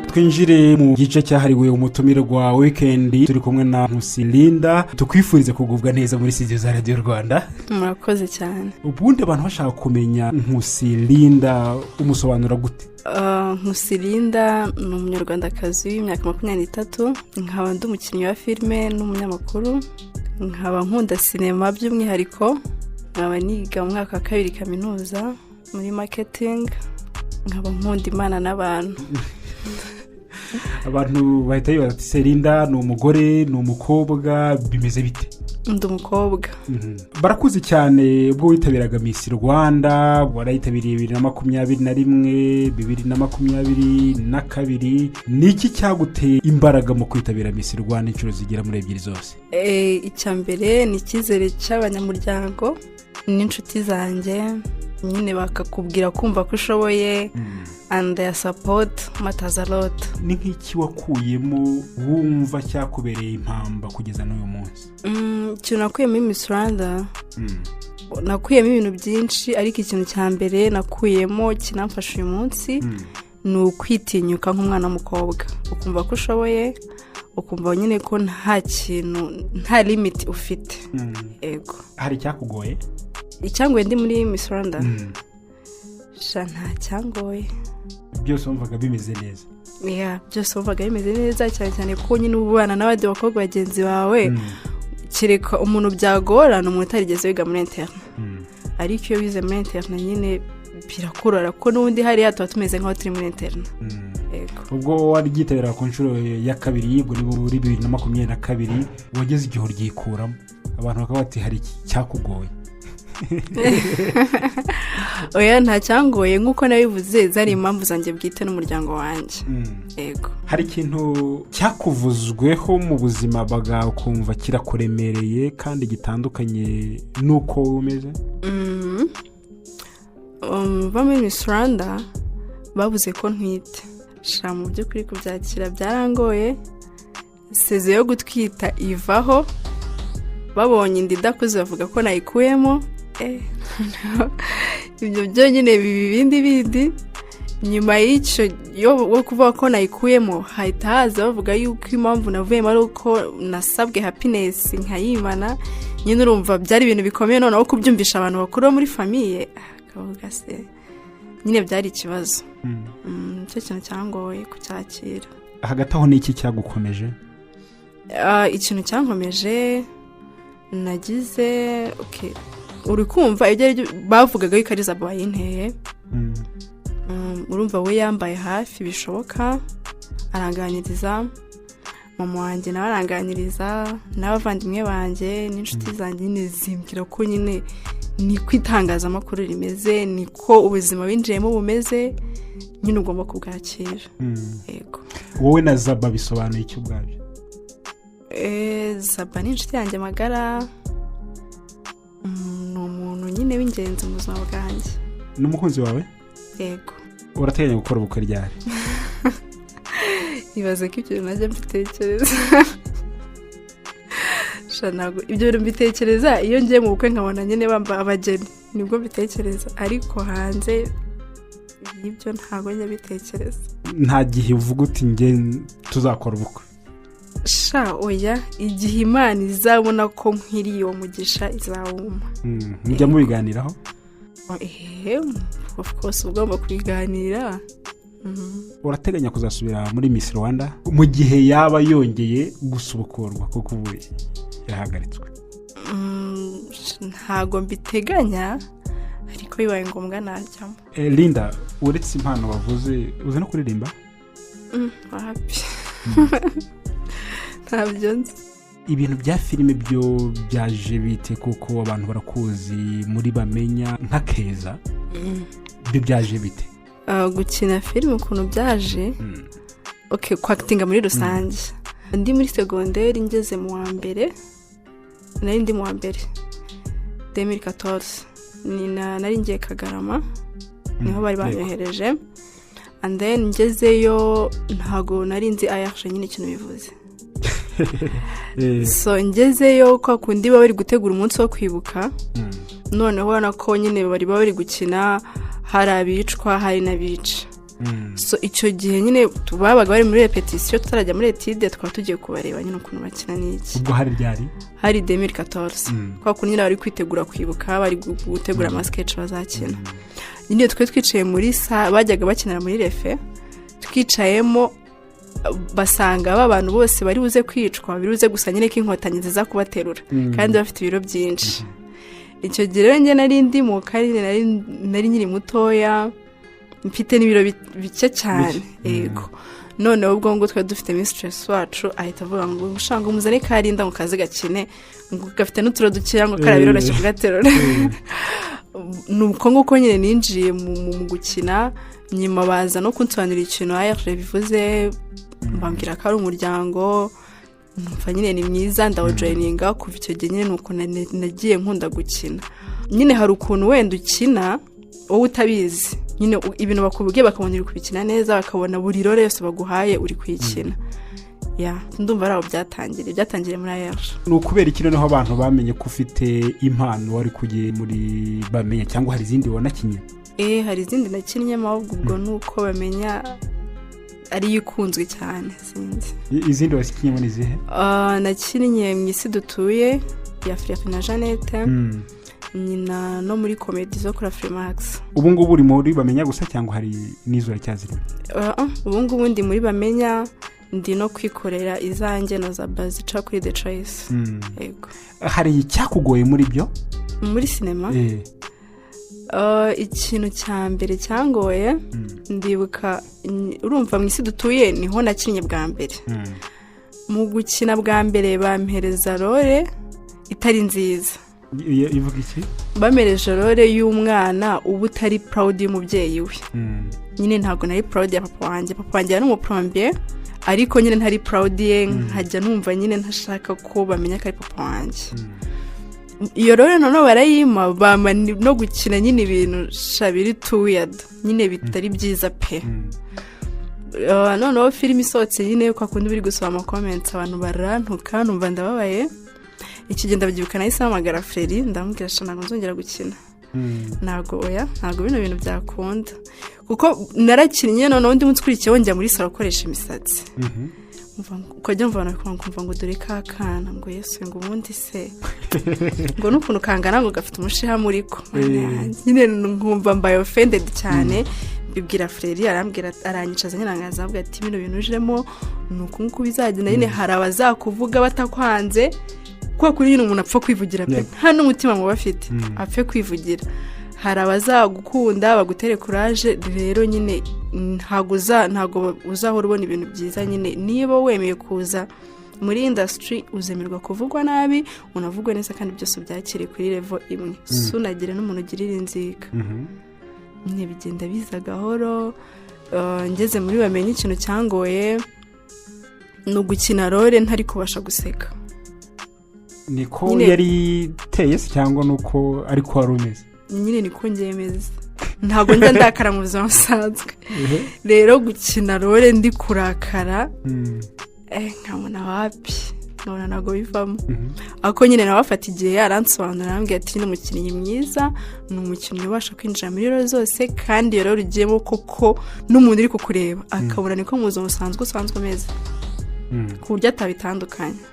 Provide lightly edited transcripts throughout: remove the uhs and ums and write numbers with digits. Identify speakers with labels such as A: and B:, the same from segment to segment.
A: Twinjire mu gice cyahariwe umutumirwa weekend. Turi kumwe na Nkusi Linda. Tukwifurize kugubwa neza muri studio za Radiyo Rwanda.
B: Murakoze cyane.
A: Ubundi abantu bashaka kumenya Nkusi Linda, umusobanura gute?
B: Nkusi Linda ni Umunyarwandakazi w'imyaka 23, nkaba ndi umukinnyi wa filime n'umunyamakuru, nkaba nkunda sinema by'umwihariko, nkaba niga mu mwaka wa kabiri kaminuza muri marketing, nkaba nkunda Imana n'abantu.
A: Abantu bahita bibaza ati: "Se Linda ni umugore, ni umukobwa, bimeze bite?"
B: Ndi umukobwa.
A: Barakuzi cyane ubwo witabiraga Miss Rwanda, warayitabiriye 2021, 2022. Ni iki cyaguteye imbaraga mu kwitabira Miss Rwanda inshuro zigera muri ebyiri zose?
B: Icya mbere ni icyizere cy'abanyamuryango n'inshuti zanjye nyine, bakakubwira kumva ko ushoboye, and their support matters a lot.
A: Ni nk'iki wakuyemo wumva cyakubereye impamba kugeza n'uyu munsi?
B: Ikintu nakuye muri Miss Rwanda, nakuyemo ibintu byinshi, ariko ikintu cya mbere nakuyemo kinamfasha uyu munsi ni ukwitinyuka nk'umwana w'umukobwa, ukumva ko ushoboye, ukumva nyine ko nta kintu, nta limit ufite. Yego.
A: Hari icyakugoye?
B: Icyangoye ndi muri Miss Rwanda? Sha, nta cyangoye.
A: Byose wumvaga bimeze neza?
B: Yeah, byose wumvaga bimeze neza, cyane cyane ko nyine uba ubana n'abandi bakobwa bagenzi bawe. Kereka umuntu byagora ni umuntu utarigeze wiga muri internat, ariko iyo wize muri internat nyine birakurora, kuko n'ubundi hariya tuba tumeze nk'aho turi muri internat. Yego.
A: Ubwo waryitabira ku nshuro ya kabiri, ubwo ni muri 2022, wageze igihe uryikuramo, abantu bakaba bati hari icyakugoye.
B: Oya, nta cyangoye. Nk'uko nabivuze, zari impamvu zanjye bwite n'umuryango wanjye. Yego.
A: Hari ikintu cyakuvuzweho mu buzima bwawe ukumva kirakuremereye kandi gitandukanye n'uko wowe umeze?
B: Va muri Miss Rwanda babuze ko ntwite. Sha, mu by'ukuri kubyakira byarangoye. Saison yo gutwita ivaho, babonye inda idakuze bavuga ko nayikuyemo. Ibyo byonyine biba ibindi bindi. Nyuma y'icyo yo kuvuga ko nayikuyemo, hahita haza bavuga yuko impamvu navuyemo ari uko nasabwe happiness nkayimana. Nyine urumva byari ibintu bikomeye. Noneho kubyumvisha abantu bakuru bo muri famille, akavuga se, nyine byari ikibazo. Nicyo kintu cyangoye kucyakira.
A: Hagati aho ni iki cyagukomeje?
B: Ikintu cyankomeje nagize, okay, uri kumva ibyo ari byo bavugaga yuko ari Zaba wayinteye. Urumva we yambaye hafi bishoboka, aranganiriza, mama wanjye nawe aranganiriza, n'abavandimwe banjye n'inshuti zanjye nyine zimbwira ko nyine niko itangazamakuru rimeze, niko ubuzima winjiyemo bumeze, nyine ugomba kubwakira. Yego.
A: Wowe na Zaba bisobanuye icyo ubwabyo?
B: Zaba ni inshuti yanjye magara. Ni umuntu nyine w'ingenzi mu buzima bwanjye.
A: N'umukunzi wawe?
B: Yego.
A: Urateganya gukora ubukwe ryari?
B: Ibaze ko ibyo bintu najya mbitekereza. Sha, ntabwo ibyo bintu mbitekereza. Iyo ngiye mu bukwe nkabona nyine bamba abageni, nibwo mbitekereza, ariko hanze y'ibyo ntabwo njya mbitekereza.
A: Nta gihe uvuga uti nge tuzakora ubukwe?
B: Sha, oya. Igihe Imana izabona ko nkwiriye uwo mugisha, izawumpa.
A: Mujya mubiganiraho?
B: Ehe, of course uba ugomba kubiganira.
A: Urateganya kuzasubira muri Miss Rwanda mu gihe yaba yongeye gusubukurwa, kuko ubu yahagaritswe?
B: Ntago mbiteganya, ariko bibaye ngombwa najyamo.
A: Linda, uretse impano wavuze, uzi no kuririmba?
B: Wapi, ntabyo nzi.
A: Ibintu bya filime byo byaje bite? Kuko abantu barakuzi muri Bamenya nka Keza. Byo byaje bite?
B: Gukina filime ukuntu byaje? Okay, kwactinga muri rusange, ndi muri segonderi ngeze mu wa mbere, nari ndi mu wa mbere 2014, ni na nari ngiye Kagarama, niho bari banyohereje. And then ngezeyo ntago nari nzi ayashe nyine ikintu bivuze. So ngezeyo, kwa kundi baba bari gutegura umunsi wo kwibuka, noneho ubona ko nyine bari bari gukina. Hari abicwa, hari n'abica. So icyo gihe nyine babaga bari muri répétition, tutarajya muri étude, twaba tugiye kubareba nyine ukuntu bakina n'iki.
A: Ubwo hari ryari?
B: Hari 2014. Kwa kuntu nyine bari kwitegura kwibuka, bari gutegura ama sketch bazakina. Nyine twe twicaye muri salle bajyaga bakinira muri réfé, twicayemo, basanga ba bantu bose bari buze kwicwa, biri buze gusa nyine ko Inkotanyi ziza kubaterura kandi bafite ibiro byinshi. Icyo gihe rero njye nari ndimo, kandi nari nkiri mutoya, mfite n'ibiro bike cyane.
A: Bike.
B: Yego. Noneho ubwo ngo twari dufite mistress wacu, ahita avuga ngo ushanga umuzane Karinda ngo kaze gakine, ngo gafite n'uturo dukeya, ngo kariya biroroshye kugaterura. Ni uko nguko nyine ninjiye mu gukina. Nyuma baza no kunsobanurira ikintu AERG bivuze, mbabwira ko ari umuryango, numva nyine ni mwiza, ndawujoininga. Kuva icyo gihe nyine ni uko nagiye nkunda gukina. Nyine hari ukuntu wenda ukina wowe utabizi, nyine ibintu bakubwiye bakabona uri kubikina neza, bakabona buri role yose baguhaye uri kuyikina. Ya, ndumva ari aho byatangiriye muri AERG.
A: Ni ukubera iki noneho abantu bamenye ko ufite impano wari kugiye muri Bamenya, cyangwa hari izindi wanakinye?
B: Hari izindi nakinnyemo, ahubwo ubwo ni uko bamenya ariyo ikunzwe cyane, sinzi.
A: Izindi wazikinyemo ni izihe?
B: Ah, nakinnye mu Isi Dutuye ya Fleury na Jeannette, nyina no muri comédie zo kuri Afrimax.
A: Ubu ngubu uri muri Bamenya gusa cyangwa hari n'izo uracyazirimo?
B: Ubu ngubu ndi muri Bamenya, ndi no kwikorera izanjye na za bazica kuri The Choice. Yego.
A: Hari icyakugoye muri byo?
B: Muri sinema?
A: Eh.
B: Ikintu cya mbere cyangoye, ndibuka, urumva mu Isi Dutuye niho nakinnye bwa mbere. Mu gukina bwa mbere bampereza role itari nziza.
A: Ivuga iki?
B: Bampereje role y'umwana uba utari proud y'umubyeyi we. Nyine ntabwo nari proud ya papa wanjye. Papa wanjye yari umuplombier, ariko nyine ntari proud ye, nkajya numva nyine ntashaka ko bamenya ko ari papa wanjye. Iyo rero noneho barayima, bampa no gukina nyine ibintu shabiri too weird, nyine bitari byiza pe. Noneho filime isohotse, nyine kwa kundi biri gusoma ama comments, abantu barantuka, numva ndababaye. Iki gihe ndabyibuka nahise mpamagara Fleury, ndamubwira: "Sha, ntabwo nzongera gukina." Ntabwo, oya, ntabwo bino bintu byakunda, kuko narakinnye. Noneho undi munsi ukurikiyeho njya muri salon gukoresha imisatsi. Ukajya umva abantu kumva ngo: "Dore ka kana," ngo: "Yesu," ngo: "Ubundi se," ngo: "N'ukuntu kangana," ngo: "Gafite umushiha muri ko." Nyine nkumva mbaye offended cyane. Mbibwira Fleury, arambwira, aranyicaza nyine, arangaza, avuga ati: "Bino bintu ujemo ni uku nguku bizagenda. Nyine hari abazakuvuga batakwanze, kuko kuri nyine umuntu apfa kwivugira pe, nta n'umutima muba afite, apfe kwivugira. Hari abazagukunda bagutere courage. Rero nyine ntabwo uzahora ubona ibintu byiza. Nyine niba wemeye kuza muri industry, uzemerwa kuvugwa nabi, unavugwa neza, kandi byose ubyakire kuri level imwe, sunagire n'umuntu ugirira inzika." Nyine bigenda biza gahoro. Ngeze muri Bamenye, ikintu cyangoye ni ugukina role ntari kubasha guseka.
A: Niko
B: Nyine
A: yari iteye se, cyangwa nuko ariko wari umeze?
B: Nyine niko ngemeze, ntabwo njya ndakara mu buzima busanzwe. Rero gukina role ndi kurakara, nkabona wapi, nkabona ntabwo bivamo. Ariko nyine nawe afata igihe yaransobanurira, arambwira ati: "Ni umukinnyi mwiza, ni umukinnyi ubasha kwinjira muri role zose, kandi iyo role ugiyemo koko n'umuntu uri kukureba akabona niko mu buzima busanzwe usanzwe umeze, ku buryo atabitandukanya."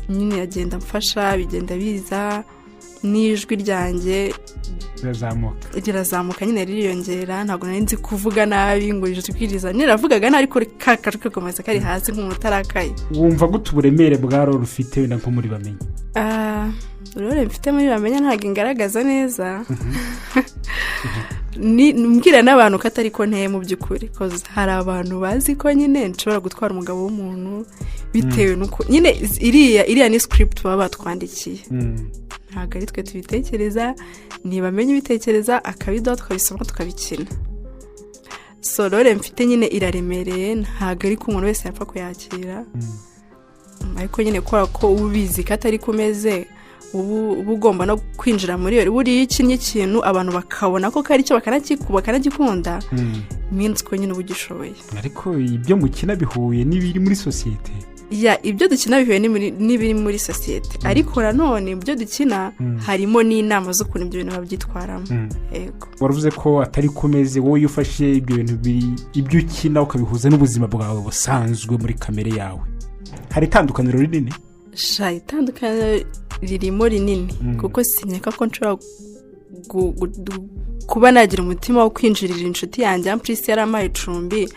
B: Nyine agenda amfasha, bigenda biza, n'ijwi ryanjye
A: rirazamuka.
B: Rirazamuka nyine, ririyongera. Ntabwo nari nzi kuvuga nabi ngo ijwi riza, niravugaga nabi, ariko ka kajwi kakomeza kari hasi nk'umuntu utarakaye.
A: Wumva gute uburemere bwa role ufite wenda nko muri Bamenya?
B: Ah, role mfite muri Bamenya ntabwo ingaragaza neza. Mbwira n'abantu ko atari ko nteye mu by'ukuri, 'cause hari abantu bazi ko nyine nshobora gutwara umugabo w'umuntu bitewe n'uko nyine iriya ni script baba batwandikiye. Ntabwo ari twe tubitekereza, ntibamenye ubitekereza, akabiduha, tukabisoma, tukabikina. So role mfite nyine iraremereye, ntabwo ari ko umuntu wese yapfa kuyakira. Ariko nyine kubera ko uba ubizi ko atari ko umeze, uba ugomba no kwinjira muri iyo. Buriya iyo ukinnye ikintu abantu bakabona ko kari cyo, bakanagikunda, means ko nyine uba ugishoboye.
A: Ariko ibyo mukina bihuye n'ibiri muri sosiyete?
B: Ya, ibyo dukina bihuye n'ibiri muri sosiyete, ariko nanone ibyo dukina harimo n'inama z'ukuntu ibyo bintu babyitwaramo. Yego.
A: Waravuze ko atari ko umeze wowe. Iyo ufashe ibyo bintu biri, ibyo ukina, ukabihuza n'ubuzima bwawe busanzwe muri kamere yawe, hari itandukaniro rinini?
B: Sha, itandukaniro ririmo rinini, kuko sinkeka ko nshobora kuba nagira umutima wo kwinjirira inshuti yanjye, ampurisi yarampaye icumbi,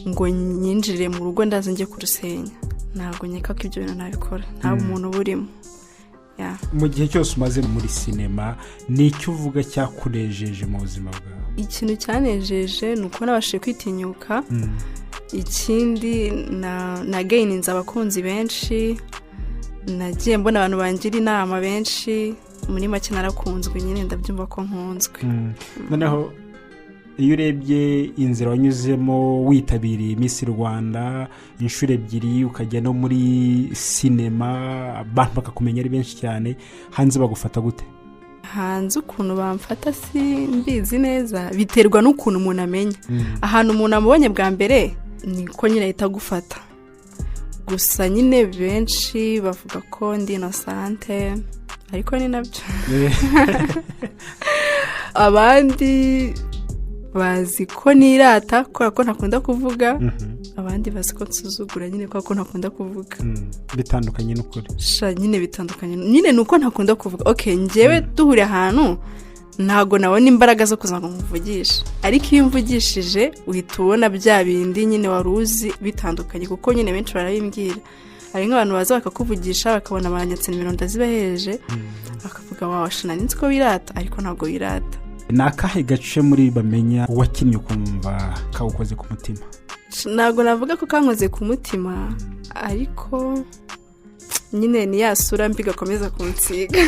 B: ngo nyinjirire mu rugo ndaza njye kurusenya. Ntabwo nkeka ko ibyo bintu nabikora, nta muntu uba urimo. Ya.
A: Mu gihe cyose umaze muri sinema, ni icyo uvuga cyakunejeje mu buzima bwawe?
B: Ikintu cyanejeje ni uko nabashije kwitinyuka. Ikindi, nagayininze abakunzi benshi, nagiye mbona abantu bangira inama benshi. Muri make narakunzwe nyine, ndabyumva ko nkunzwe.
A: Noneho iyo urebye inzira wanyuzemo, witabiriye Miss Rwanda inshuro ebyiri, ukajya no muri sinema, abantu bakakumenya ari benshi cyane, hanze bagufata gute?
B: Hanze ukuntu bamfata si mbizi neza, biterwa n'ukuntu umuntu amenya. Ahantu umuntu amubonye bwa mbere niko nyine ahita agufata. Gusa nyine benshi bavuga ko ndi innocente, ariko ni nabyo. Abandi bazi ko nirata kubera ko ntakunda kuvuga, abandi bazi ko nsuzugura nyine kubera ko ntakunda kuvuga.
A: Bitandukanye n'ukuri?
B: Sha, nyine bitandukanye nyine ni uko ntakunda kuvuga. Ok, njyewe duhuriye ahantu ntabwo nabona imbaraga zo kuza ngo nkuvugishe, ariko iyo umvugishije uhita ubona bya bindi nyine wari uzi bitandukanye, kuko nyine benshi barabimbwira. Hari nk'abantu baza bakakuvugisha, bakabona baranyatse nimero ndazibahereje, bakavuga: "Wawasha, nari nzi ko wirata," ariko ntabwo wirata.
A: Ni akahe gace muri Bamenya wakinnye ukumva kawukoze ku mutima?
B: Ntabwo navuga ko kankoze ku mutima, ariko nyine ni ya sura mbi gakomeza kunsiga.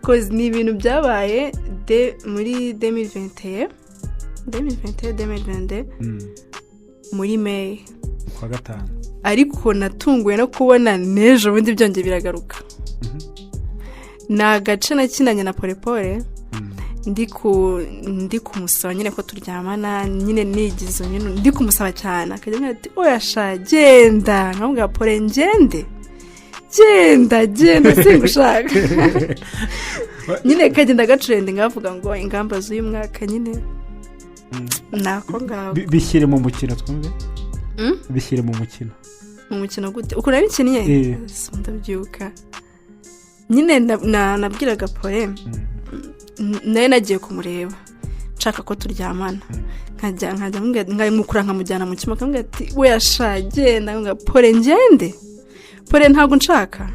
B: Cause ni ibintu byabaye de muri 2021, 2021, 2022, muri May.
A: Kwa gatanu.
B: Ariko natunguwe no kubona n'ejo bundi byongeye biragaruka. Ni agace nakinanye na Polepole, ndi kumusaba nyine ko turyamana, nyine nigize nyine ndi kumusaba cyane, akajya ambwira ati: "Oya sha, genda." Nkamubwira: "Pole, ngende, genda, genda, singushaka." Nyine kagenda gacurende, ngavuga ngo ingamba z'uyu mwaka nyine ni ako ngako.
A: Bishyire mu mukino twumve.
B: Mm?
A: Bishyire mu mukino.
B: Mu mukino gute? Ukuntu nabikinnye?
A: Eh.
B: So, ndabyibuka nyine nabwiraga Pole, nawe nagiye kumureba nshaka ko turyamana, nkajya nkamukura nkamujyana mu cyumba, akamubwira ati: "We sha, genda." Nkamubwira: "Pole, ngende, Pole ntabwo nshaka,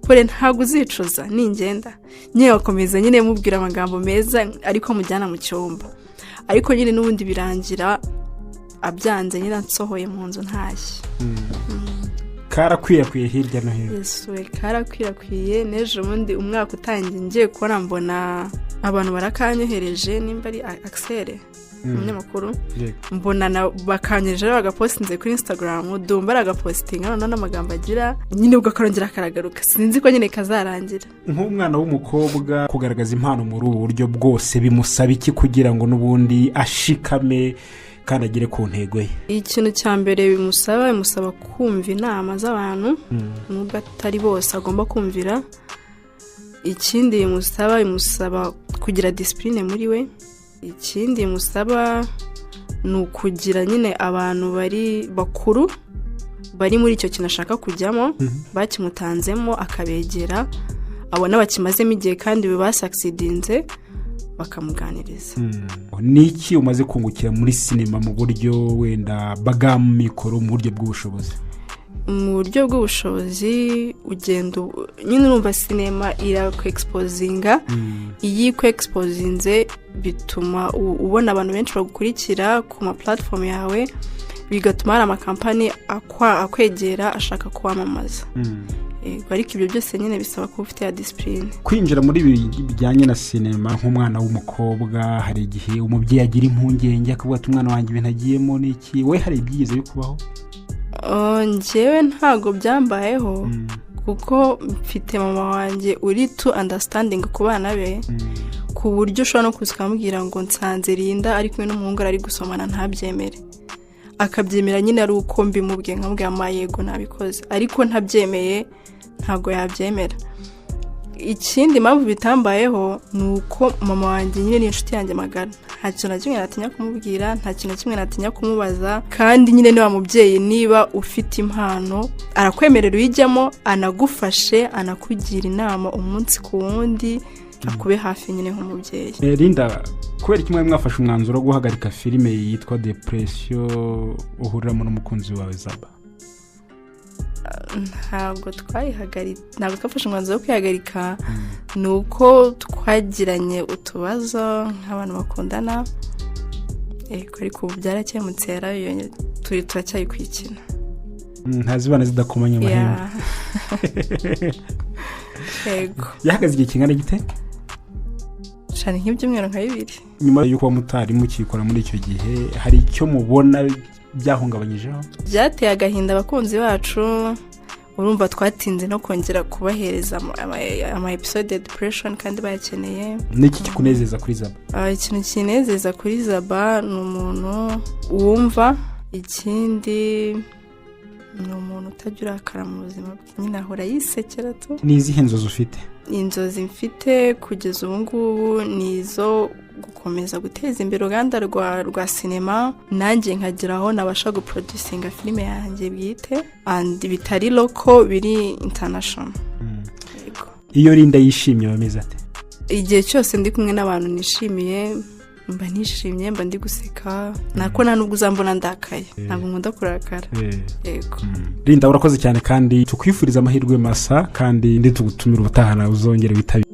B: Pole ntabwo uzicuza ningenda." Nyine bakomeza nyine mubwira amagambo meza, ariko mujyana mu cyumba, ariko nyine n'ubundi birangira abyanze nyine, ansohoye mu nzu ntashye.
A: Karakwirakwiye hirya no hino.
B: Yesu we, karakwirakwiye. N'ejo bundi umwaka utangiye ngiye kubona mbona abantu barakanyohereje, nimba ari Akisere umunyamakuru, mbona bakanyohereje bagapostinze kuri Instagram, Dumba aragapositinga, noneho n'amagambo agira nyine ubwo akarongera karagaruka. Sinzi ko nyine kazarangira.
A: Nk'umwana w'umukobwa, kugaragaza impano muri ubu buryo bwose bimusaba iki kugira ngo n'ubundi ashikame kandi agere ku ntego ye?
B: Ikintu cya mbere bimusaba kumva inama z'abantu, nubwo atari bose agomba kumvira. Ikindi bimusaba kugira discipline muri we. Ikindi bimusaba ni ukugira nyine abantu bari bakuru bari muri icyo kintu ashaka kujyamo, bakimutanzemo, akabegera, abona bakimazemo igihe kandi basakisidinze, bakamuganiriza.
A: Ni iki umaze kungukira muri sinema mu buryo wenda bw'amikoro, mu buryo bw'ubushobozi?
B: Mu buryo bw'ubushobozi, ugenda nyine urumva sinema irakwexposinga. Iyo ikwexposinze bituma ubona abantu benshi bagukurikira ku ma platform yawe, bigatuma hari amakampani akwegera ashaka kuwamamaza. Yego, ariko ibyo byose nyine bisaba kuba ufite ya discipline.
A: Kwinjira muri ibi bijyanye na sinema nk'umwana w'umukobwa, hari igihe umubyeyi agira impungenge akavuga ati: "Umwana wanjye ibintu agiyemo ni iki?" We hari ibyigeze bikubaho?
B: Oh, njyewe ntabwo byambayeho, kuko mfite mama wanjye uri too understanding ku bana be, ku buryo ushobora no kuza ukamubwira ngo nsanze Linda ari kumwe n'umuhungu ari gusomana, ntabyemere. Akabyemera nyine ari uko mbimubwiye, nkamubwira ama yego nabikoze, ariko ntabyemeye ntabwo yabyemera. Ikindi impamvu bitambayeho ni uko mama wanjye nyine ni inshuti yanjye magara. Nta kintu na kimwe natinya kumubwira, nta kintu na kimwe natinya kumubaza. Kandi nyine niba mubyeyi, niba ufite impano, arakwemerera uyijyamo, anagufashe, anakugira inama umunsi ku wundi, akube hafi nyine nk'umubyeyi.
A: Linda, kubera iki mwari mwafashe umwanzuro wo guhagarika filime yitwa Depression uhuriramo n'umukunzi wawe Zaba?
B: Ntabwo twayihagarika, ntabwo twafashe umwanzuro wo kwihagarika. Ni uko twagiranye utubazo nk'abantu bakundana. Yego, ariko ubu byarakemutse, yarabibonye, turi turacyayikina.
A: Ntazibana zidakomanya amahembe.
B: Yego.
A: Yahagaze igihe kingana gite?
B: Cyane nk'ibyumweru nka 2.
A: Nyuma y'uko mutari mukikora muri icyo gihe, hari icyo mubona byahungabanyijeho?
B: Byateye agahinda abakunzi bacu. Urumva twatinze no kongera kubahereza ama episode ya Depression kandi bayakeneye.
A: N'iki kikunezeza kuri Zaba?
B: Ikintu kinezeza kuri Zaba ni umuntu wumva. Ikindi ni umuntu utajya urakara mu buzima bwe, nyine ahora yisekera tu.
A: Ni izihe nzozi ufite?
B: Inzozi mfite kugeza ubu ngubu ni izo gukomeza guteza imbere uruganda rwa sinema, nanjye nkagira aho nabasha guproducinga filime yanjye bwite and bitari local, biri international. Yego.
A: Iyo Linda yishimye aba ameze ate?
B: Igihe cyose ndi kumwe n'abantu nishimiye, mba nishimye, mba ndi guseka, nako nta nubwo uzambona ndakaye. Ntabwo nkunda kurakara, yego.
A: Linda, urakoze cyane kandi tukwifuriza amahirwe masa, kandi ndi tugutumira ubutaha nawe uzongere witabire.